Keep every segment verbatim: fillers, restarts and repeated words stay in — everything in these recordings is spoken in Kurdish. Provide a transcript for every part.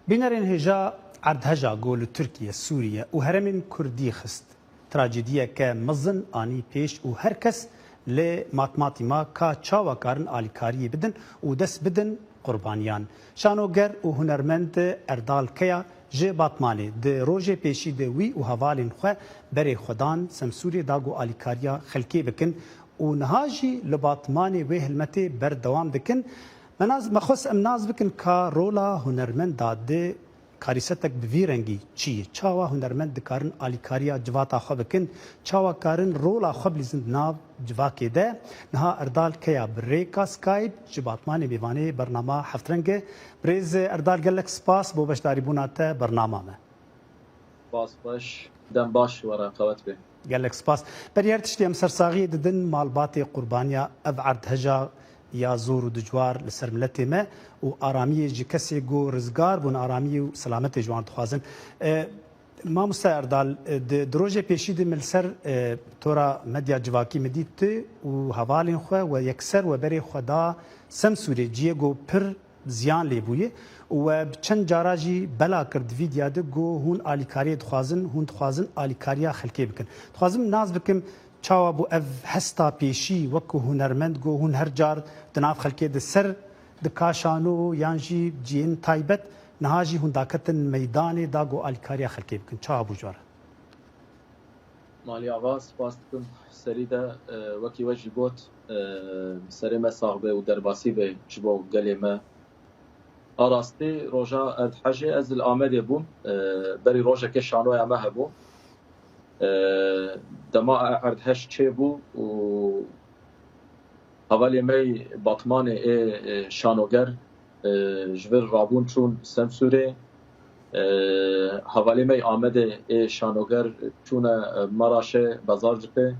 Bînerên hêja erdheja ku li Tirkiye, Sûriye û herêmên Kurdî xist, trajîdiyeke mezin anî pêş û her kes li matmatî ma ka çawa karin alîkariyê bidin û dest bidin qurbaniyan. Şanoger û hunermend Erdal Keya ji Batmanê di rojê pêşî de wî û hevalên xwe berê xwe dan Semsûrê da ku alîkariya xelkê bikin û niha jî li Batmanê wê hilmetê berdewam dikin. Me nas, me xwest em nas bikin ka rola hunermenda di karîsetek bi vî rengî çi ye? Çawa hunermend dikarin alîkariya civata xwe bikin? Çawa karin rola xwe bilîzin di nav civakê de? Niha Erdal Keya bi rêka Skype ji Batmanê mêvanê bernama Heftreng e. Birêz Erdal, gelek spas bo beşdarîbûna te bernama me. Spas xweş, dem baş we re qewet be. Gelek spas. Berî her tiştî em sersaxiyê didin malbatê qurbaniya ev erdheja ya zor û dijwar li ser miletê me û aramiyê ji kesê ku rizgar bûn, aramiyê û selametê ji wan dixwazin. E, Mamoste Erdal, e, di, di rojê pêşî de min li ser, e, tora medya civakî min dît tu û hevalên xwe we yekser we berê xwe da Semsûrê, ciyê ku pir ziyan lê bûye û we bi çend cara jî bela kir di vîdya de ku hûn alîkariyê dixwazin, hûn dixwazin alîkariya xelkê bikin. Dixwazim nas bikim çawa bû ev hesta pêşî wekî hunermend ku hûn her car di nav xelkê de ser dika şano yan jî ciyên taybet, niha jî hûn daketin meydanê da ku alîkariya xelkê bikin. Çawa bû ji we re? Malî Ava, spas dikim. Serî de, e, wekî we jî got, e, serê me sax be û derbasî be ji bo gelê me. A rastî roja erdhejê ez li Amedê bûm. E, berî rojekê şanoya me hebû. E, dema erdhej çêbû û hevalê me yî Batmanê ê, e, şanoger, e, ji vir rabûn çûn Semsûrê. E, hevalê me yî Amedê ê şanoger çûne, e, Maraşê, Bazarcixê.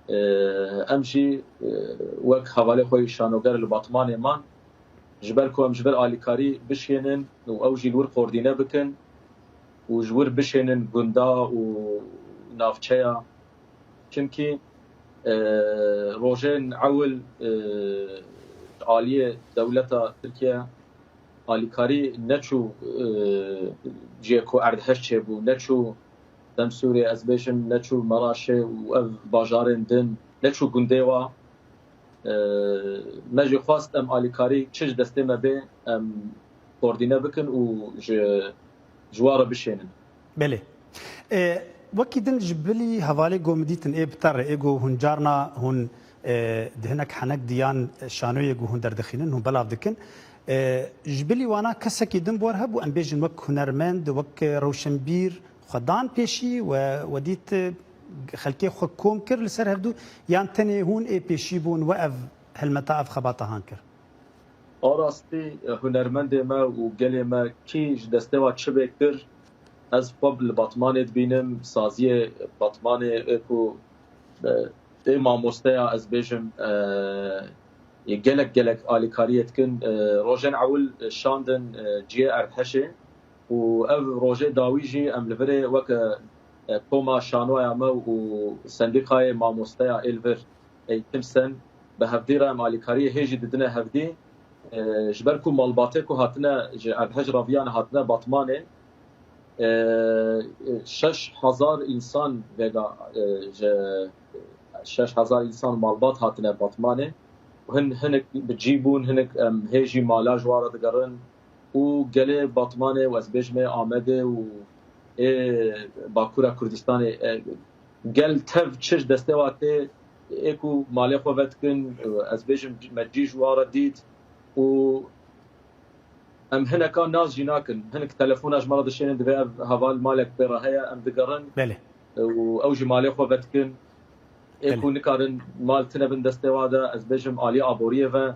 E, em jî, e, wek hevalê xwe yî şanoger li Batmanê man, ji ber ku em ji vir alîkarî bişênin û ew jî li wir koordîne bikin û ji wir bişênin gunda û navçeya. Çimkî, e, rojên ewil, e, aliyê dewleta Tirkiye alîkarî neçû, e, ciyê ku erdhej çêbû, neçû Semsûrê, ez bêjim, neçû Maraşê û ev bajarên din, neçû gundê wa. E, me jî xwest em alîkarî çi ji destê me bê, em koordîne bikin û ji, ji wa re bişênin. Belê. E, wekî din ji bilî hevalê ku min dîtin ê bi te re, ê ku hûn carna hûn, e, di hinek henek diyan şanoyê ku hûn derdixînin, hûn belav dikin. E, ji bilî wana kesekî din bi we re hebû, em bêjin wek hunermend, wek rewşenbîr, xwe dan pêşî we, we dît, e, xelkê xwe kom kir li ser hevdû, yan tenê hûn ê pêşî bûn we ev hilmeta, ev xebata han kir? A rastî, e, hunermendê me û gelê me kî ji destê wa çi bê kir, ez xwe li Batmanê dibînim, saziyê Batmanê ê ku, e, ê mamosteya, ez bêjim, e, ê gelek gelek alîkariyê dikin. E, rojên ewil şandin, e, ciyê erdheşê û ev rojê dawî jî em li virê weke, e, koma şanoya me û sendîkayê mamosteya ê li vir, Eğitim Sen, bi hevdî re em alîkariyê hê jî didine hevdî. E, ji ber ku malbatê ku hatine ji erdhej raviyan hatine Batmanê, e, şeş hezar însan vega, e, ji şeş hezar însan malbat hatine Batmanê. Hin, hinek bi cî bûn, hinek em hê jî mala ji wan re digerin. Û gelê Batmanê û ez bêjim ê Amedê û ê Bakura Kurdistanê, e, gel tev çi ji destê wa tê, ê ku malê xwe vedikin, ez bêjim me cî ji wan re dît û em hineka nas jî nakin. Hinek telefona ji me re dişênin, divê ev heval malek pê re heye, em digerin. Belê. Û ew jî malê xwe vedikin. Ê Belê. ku nikarin mal tine bin destê wa de, ez bêjim alî aboriyê ve,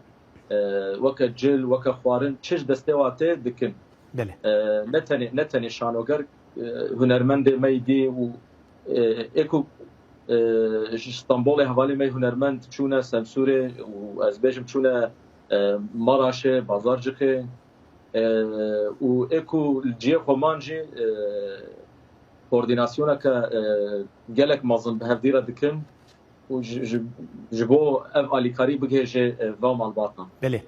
e, weke cil, weke xwarin, çi ji destê wa tê dikin. Belê. E, ne tenê, ne tenê şanoger, e, hunermendê me yî dî û, e, ê ku, e, ji Stenbolê hevalê me yî hunermend çûne Semsûrê û ez bêjim çûne, e, Maraşê, Bazarcixê, e, û ê ku li cihê xwe man jî, e, koordînasyoneke, e, gelek mezin bi hevdî re dikin û ji, ji, ji bo ev alîkarî bigihêje, e, va malbatan. Belê.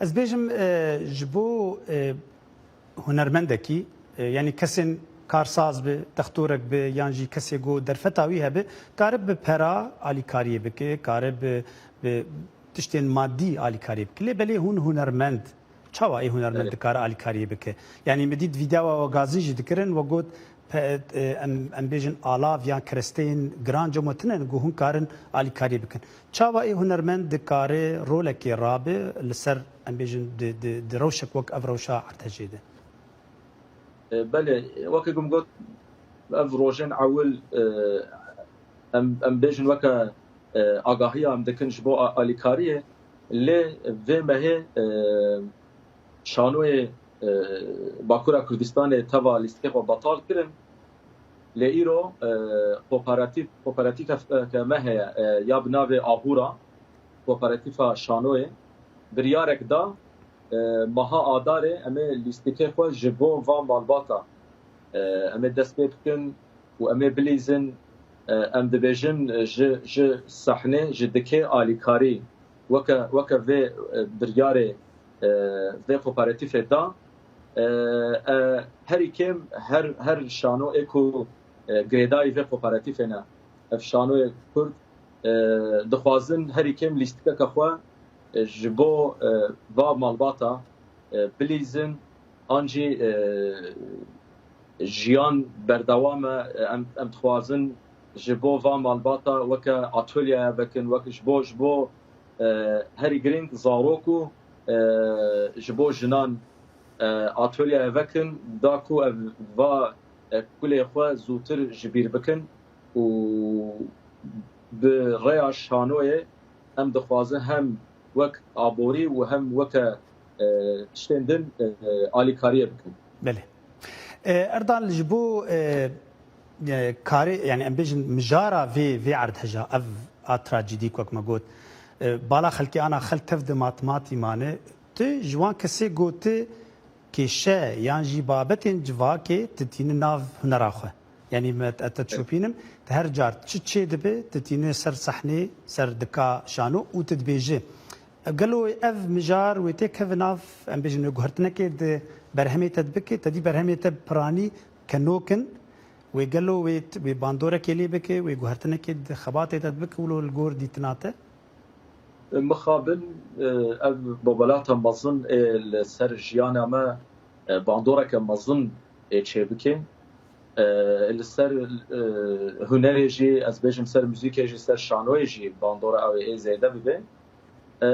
Ez bêjim, e, ji bo, e, Hunermendekî, e, yanî kesên karsaz bi, textorek bi, yan jî kesê ku derfeta wî hebe, kare bi pera alîkariyê bike, kare bi, bi tiştên madî alîkariyê bike. Lê belê hûn hunermend, çawa ê hunermend Evet. dikare alîkariyê bike? Yanî me dît vîdeoya we gazî jî dikirin, we got, pe-, e, em, em bêjin alav yan keresteyên giran cem we tune ne ku hûn karin alîkariyê bikin. Çawa ê hunermend dikare rolekê rabe li ser, em bêjin, di, di, di rewşek wek ev rewşa erdhejê de? E, belê, weke ku min got, ev rojên ewil, e, em, em bêjin weke, e, agahiya em dikin ji bo a-, alîkariyê, lê vê mehê, e, şanoyê, e, Bakura Kurdistanê teva lîstikê xwe betal kirin. Lê îro, e, kooperatif, kooperatîfeke me heye, e, ya bi navê Ahura, kooperatîfa şanoyê, biryarek da, e, meha Adarê em ê lîstikê xwe ji bo van malbata, e, em ê dest pê bikin û em ê bilîzin, e, em dibêjin, e, ji, ji sehnê, ji dikê alîkarî weke, weke vê, e, biryarê, e, vê kooperatîfê da, e, e, herî kêm her, her şano ê ku, e, girêdayî vê kooperatîfê ne, ev şanoyê Kurd, e, dixwazin herî kêm lîstikeke xwe, e, ji bo, e, va malbata, e, bilîzin, an jî, e, jiyan berdewam e, em, em dixwazin ji bo va malbata weke atölye vekin, wek ji bo, ji bo, e, herî girîng zarok û, e, ji bo jinan, e, atölye vekin, da ku ev va, e, kulê xwe zûtir ji bîr bikin û bi rêya şanoyê em dixwazin hem wek aborî û hem weke, e, tiştên din, e, alîkariyê bikin. Belê. E, Erdal, ji bo, e, e, karê, yani em bêjin mijara vê, vê erdheja, ev a trajîdî ku wek me got, e, bala xelkê ana xelk tev de matmatî mane, tu ji wan kesê ku tu kêşe yan jî babetên civakê tu tîne nav hunera xwe. Yanî me te, te çûpînim, tu her car çi çê dibe, tu tîne ser sehnê, ser dika şano û tu dibêje. Gelo ev mijar wê tê keve nav, em bêjin wê guhertinekê di berhemê te dibike, te dî berhemê te piranî kenok in, wê gelo wê, wê bandorekê lê bike, wê guhertinekê di xebatê te dibike, wilo li gor dîtina te? Mixabin, e, ev bobalata mezin ê li ser jiyana me, e, bandoreke mezin ê çêbike. E, li ser, e, hunerê jî, ez bêjim ser muzîkê jî, ser şanoyê jî bandora ew ê zêde bibe. E,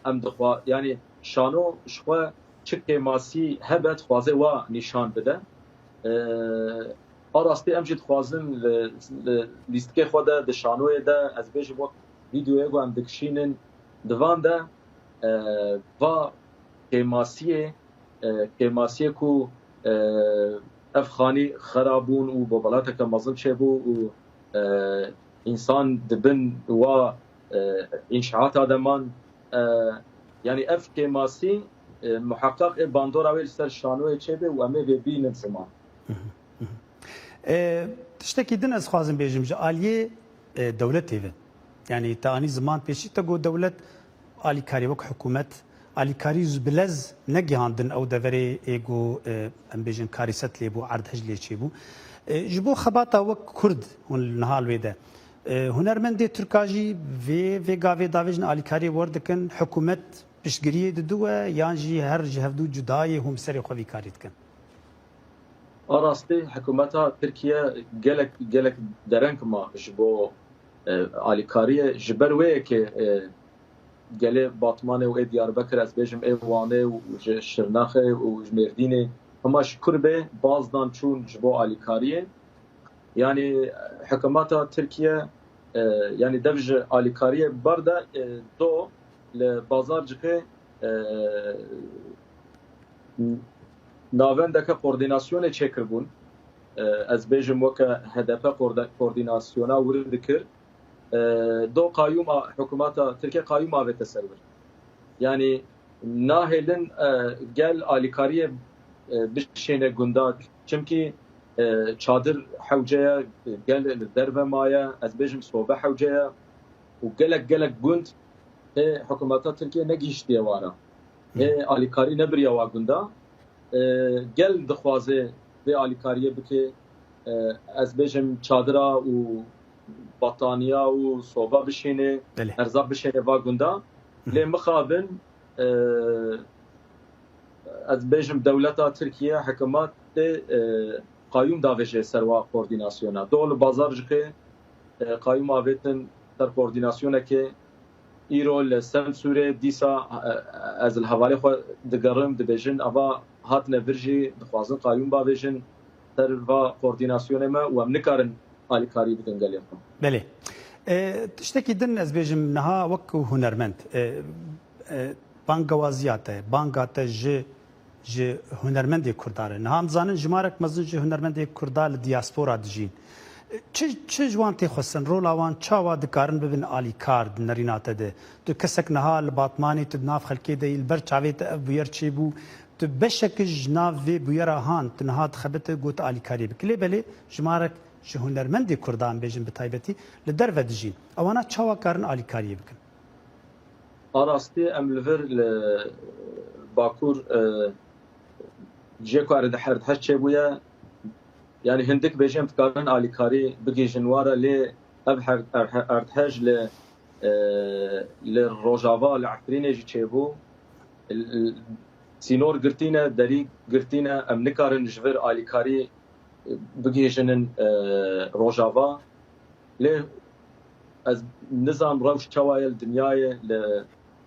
em dixwa-, yanî şano ji xwe çi kêmasî hebe, dixwaze wa nîşan bide. E, a rastî em jî dixwazin li, li lîstikê xwe de, di şanoyê de, ez bêjim wek vîdeoyê ku em dikişînin, di van de, e, va kêmasiyê, e, kêmasiyê ku, e, ev xanî xera bûn û bobelateke mezin çêbû û, e, însan di bin wa, e, înşaata de man. E, yanî ev kêmasî, e, muheqeq ê bandora wê li ser şanoyê çêbe û em ê vê bînin ziman. E, tiştekî din ez xwazim bêjim ji aliyê, e, dewletê ve. Yanî te anî ziman pêşî te got dewlet alîkarî wek hikûmet, alîkarî ji bilez negihandin ew deverê ê ku, e, em bêjin karîset lê bû, erdhej lê çêbû. E, ji bo xebata wek Kurd hûn li niha li wê de, e, hunermendê Tirka jî vê, vê gavê davêjin alîkariyê wer dikin, hikûmet piştgiriyê didû we yan jî her ji hevdû cuda yê hûn bi serê xwe vî karî dikin? A rastî hikûmeta Tirkiye gelek, gelek dereng ma ji bo, e, alîkariyê. Ji ber wê yekê, e, gelê Batmanê û ê Diyarbekir, ez bêjim ê Wanê û ji Şirnexê û ji Mêrdînê, hema ji kur bê baz dan çûn ji bo alîkariyê. Yanî hikûmeta Tirkiye, e, yanî dev ji alîkariyê berde, e, do li Bazarcixê, e, navendeke koordînasyonê çêkirbûn. E, ez bêjim weke H D P koorde-, koordînasyona wir dikir. E, do qayûm a, hikûmeta Tirkiye qayûm avête ser wir. Yanî nahêlin, e, gel alîkariyê, e, bişêne gunda. Çimkî, e, çadir hewce ye, gel li derve maye, ez bêjim sobe hewce ye û gelek, gelek gund ê hikûmeta Tirkiye negihiştiye wara. Hê alîkarî nebiriya wa gunda. E, gel dixwaze vê alîkariyê bike. E, ez bêjim çadira û bataniya û soba bişîne, Belê. erzaq bişêne va gunda. Lê mixabin, e, ez bêjim dewleta Tirkiye, hikûmetê, e, qayûm davêje ser wa koordînasyona. Dol bazar jixê, e, qayûm avêtin ser koordînasyonekê. Îro li Semsûrê dîsa, e, ez li hevalê xwe digerim, dibêjin, eva hatine vir jî dixwazin qayûm bavêjin ser va koordînasyonê me û em nikarin alîkarî bidin gelê xwe. Belê. E, tiştekî din ez bêjim niha wek ku hunermend, e, e, bangewaziya te, banga te ji, ji hunermendê Kurdan re. Niha em dizanin jimarek mezin ji hunermendê Kurda li diaspora dijîn. E, çi, çi ji wan tê xwestin, rola wan çawa dikarin bibin alîkar di nerîna te de? Tu kesek niha li Batmanê, tu di nav xelkê de yî, li ber çavê te ev bûyer çêbû. Tu beşek ji nav vê bûyera han, tu niha dixebite got alîkariyê bike. Lê belê jimarek ji hunermendê Kurdan bêjin bi taybetî li derve dijîn. Ewana çawa karin alîkariyê bikin? A rastî em li vir li Bakur, e, cihê ku erdhej çêbûye, yanî hindik bêjin em dikarin alîkarî bigihîjin wara, lê ev her-, er-, erdhej li, e, li Rojava, li Efrînê jî çêbû. L-, l-, sînor girtîne, derî girtîne, em nikarin ji vir alîkarî bigihîjinin, e, Rojava. Lê ez nizam rewş çawa ye li dinyayê, li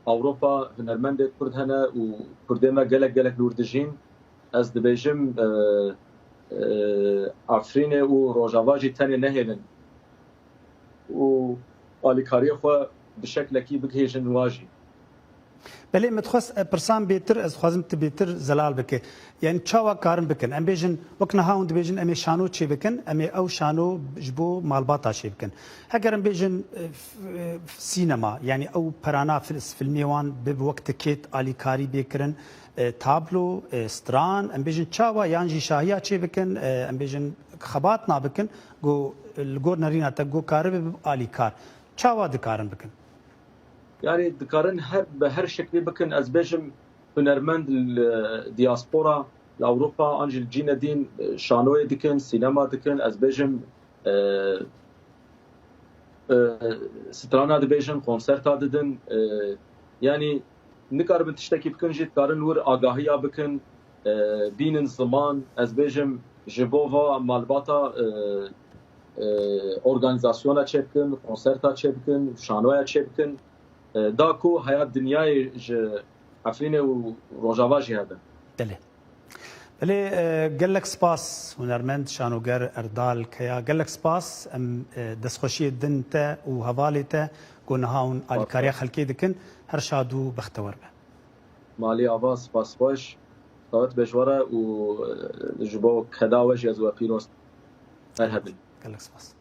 Ewropa hunermendê Kurd hene û Kurdê me gelek gelek li wir dijîn. Ez dibêjim, e, e, Efrînê û Rojava jî tenê nehêlin û alîkariyê xwe bi şeklekî bigihêjin wa jî. Belê, min dixwest, e, pirsan bêtir, ez dixwazim tu bêtir zelal bike. Yanî çawa karin bikin? Em bêjin, wek niha hûn dibêjin, em ê şano çê bikin, em ê ew şano ji bo malbata çê bikin. Heger em bêjin, e, f-, e, sînema, yanî ew perana fil-, filmê wan bi, bi wek tikêt alîkarî bê kirin, e, tablo, e, stran, em bêjin çawa yan jî şahiya çê bikin, e, em bêjin xebat na bikin, ku li gor nerîna te ku karibe bibe alîkar. Çawa dikarin bikin? Yanî dikarin her, bi her şeklî bikin. Ez bêjim hunermend li diaspora, li Ewropa an jî li cînedîn, e, şanoyê dikin, sînema dikin. Ez bêjim, e, e, strana dibêjin, konserta didin. E, yanî nikaribin tiştekî bikin jî, dikarin wir agahiya bikin, e, bînin ziman. Ez bêjim ji bo va malbata, e, e, organîzasyona çêbikin, konserta çêbikin, şanoya çêbikin, e, da ku heya dinyayê ji Efrînê û Rojava jî hebe. Belê. Belê, e, gelek spas hunermend, şanoger Erdal Keya. Gelek spas, em, e, destxweşiyê din te û hevalê te ku niha hûn alîkariya xelkê dikin. Her şad û bextewer be. Malî ava, spas xweş. Sawet be ji we re û, e, ji bo keda we jî ez we pîroz. Her hebin. Gelek spas.